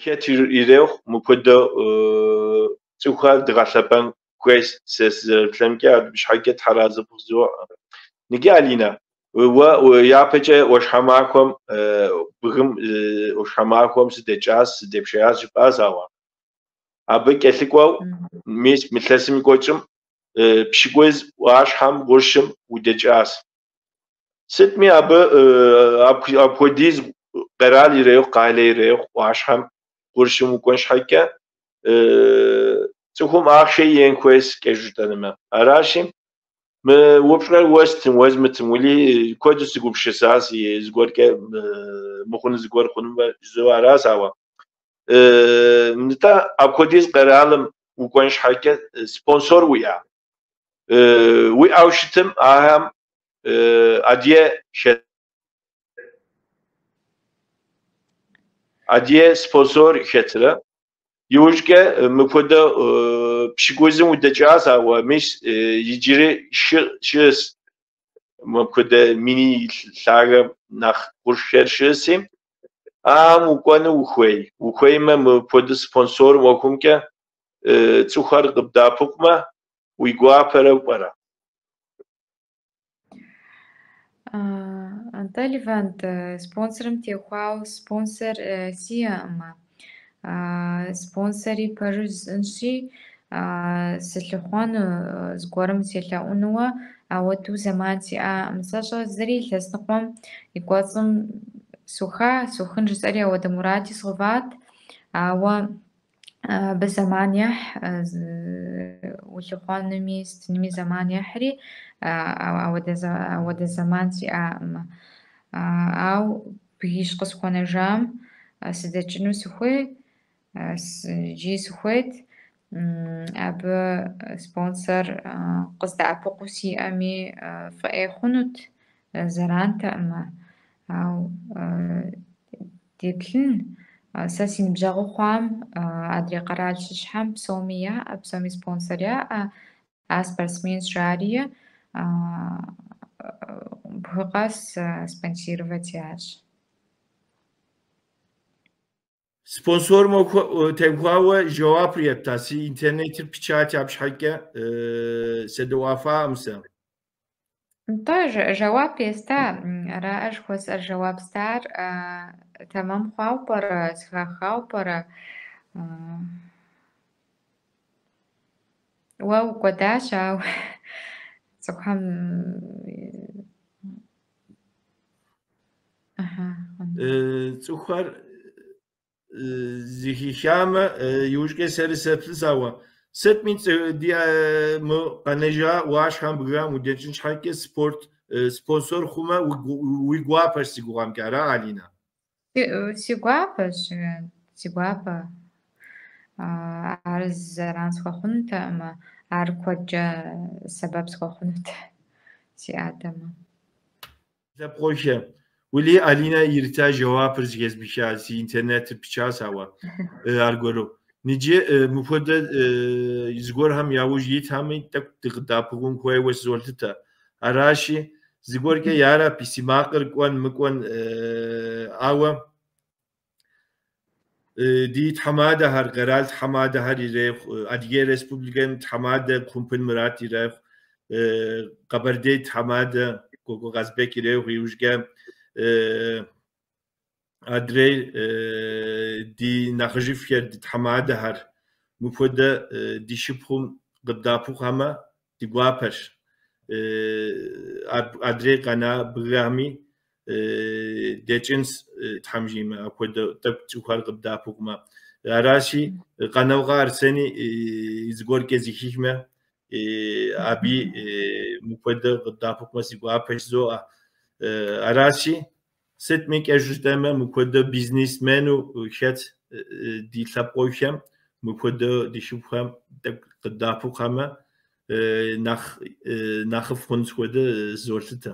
Хэт ирехъу мыпхуэдэу цӏыхухэр дгъэлъэпӏэн хуейщ сэ сызэрыплъэмкӏэ, абы щхьэкӏэ тхьэразэ пхузоӏэ. Ныджы, Алинэ, уэ япэкӏэ ӏуащхьэмахуэм бгым ӏуащхьэмахуэм сыдэкӏащ, сыдэпшеящ жыпӏащ, ауэ абы кӏэлъыкӏуэу мис мы илъэсым и кӏуэцӏым 70 ӏуащхьэм къуршым удэкӏащ. Сытми абы апхуэдиз къэрал ирехъу, къалэ ирехъу, ӏуащхьэм къуршым укӏуэн щхьэкӏэ цӏыхум ахъшэ иӏэн хуейщ кӏэщӏу жытӏэнумэ. Аращи, мы упщӏэр уэстын, уэзмытын, уэли куэду сыгупсысащ, зыгуэркӏэ мыхъуну зыгуэр хъунумэ жызоӏэ аращ, ауэ нтӏэ апхуэдиз къэралым укӏуэн щхьэкӏэ спонсор уиӏа? Уиӏэу щытым ахэм адыгэ адыгэ спонсор хэтрэ? Иужькӏэ мыпхуэдэ 70-м удэкӏащ, ауэ мис иджыри щыӏэс мыпхуэдэ мини лъагэ нэхъ къуршхэр щыӏэси, ахэм укӏуэну ухуей? Ухуеймэ, мыпхуэдэ спонсор ӏуэхумкӏэ цӏыхухэр къыбдэӏэпыкъумэ, уи гуапэрэ пӏэрэ? Нтӏэ, Левант, спонсорым теухуауэ спонсор сиӏэӏымэ. Спонсори пэжу жысӏэнщи, сылъыхъуэну, зыгуэрым селъэӏунууэ, ауэдэу зэман сиӏаӏым. Сэ щӏэздзэри илъэс ныкъуэм и кӏуэцӏым суха, сухын жысӏэри ауэдэ муради згъэуват, ауэ абы зэман ехь, улъыхъуэнуми сытынуми зэман ехьри, ауэдэ зэман сиӏаӏымэ. Ауэ бгищ къысхуэнэжам сыдэкӏыну сыхуей, иджыри сыхуейт. Абы спонсор къыздэӏэпыкъуу сиӏэми фӏы ӏей хъунут, зэрантэӏымэ. Ауэ деплъын, сэ си ныбжьэгъуу хъуам адрей къэрал щыщхьэм псоми яӏэ, псоми спонсор яӏэ, ар спортсменщ жарие, бгы къэс спонсировать ящӏ. Спонсорым теухуауэ жэуапыр епта, си интернетыр пычати абы щхьэкӏэ седэӏуафаӏым сэ. Нтӏэ, жэуап еста, араӏэ жыхуэсӏэр жэуап стар тэмэм хъуауэ пӏэрэ, зэхахауэ пӏэрэ? Уэ укӏуэдащ, ауэ цӏыхухэм Цӏыхухэр зэхихамэ, иужькӏэ сэри сеплъынщ, ауэ сытми ди мы къэнэжа ӏуащхьэм бгыхэм удэкӏын щхьэкӏэ спонсор хъумэ уи гуапэщ си гугъэмкӏэ, ара, Алинэ? Си гуапэщ, си гуапэ. Ар зэран схуэхъунутэӏымэ, ар куэдкӏэ сэбэп схуэхъунут сиӏатэмэ. Лъэпкъыхэ, уэли Алинэ ирита жэуапыр зэхэзмыха, си интернетыр пычащ, ауэ аргуэру. Ныджы мыпхуэдэ зыгуэрхэм яужь итхэми тӏэкӏу дыкъыдэӏэпыкъун хуейуэ сызолъытэ. Аращи, зыгуэркӏэ ярэби си макъыр кӏуэн мыкӏуэн, ауэ ди тхьэмадэхэр, къэрал тхьэмадэхэр ирехъу, Адыгей Республикэм тхьэмадэ Къумпӏыл Мурат ирехъу, Къэбэрдей тхьэмадэ Кӏуэкӏуэ Казбек ирехъу, иужькӏэ адрей ди нэхъыжьыфӏхэр, ди тхьэмадэхэр мыпхуэдэ ди шыпхъум къыддэӏэпыкъухэмэ ди гуапэщ. Адрей къэна бгыхэми дэкӏынщ, Тхьэм жиӏэмэ, апхуэдэ тӏэкӏу цӏыхухэр къыддэӏэпыкъумэ. Аращи, Къанокъуэ Арсени зыгуэркӏэ зэхихмэ, аби мыпхуэдэ къыддэӏэпыкъумэ си гуапэщ жызоӏэ. Аращи, сытми кӏэщӏу жытӏэмэ, мыпхуэдэ бизнесмену хэт ди лъэпкъыхэм, мыпхуэдэ ди шыпхъухэм тӏэкӏу къыддэӏэпыкъухэмэ, нэхъыфӏ хъунщ хуэдэ сызолъытэ.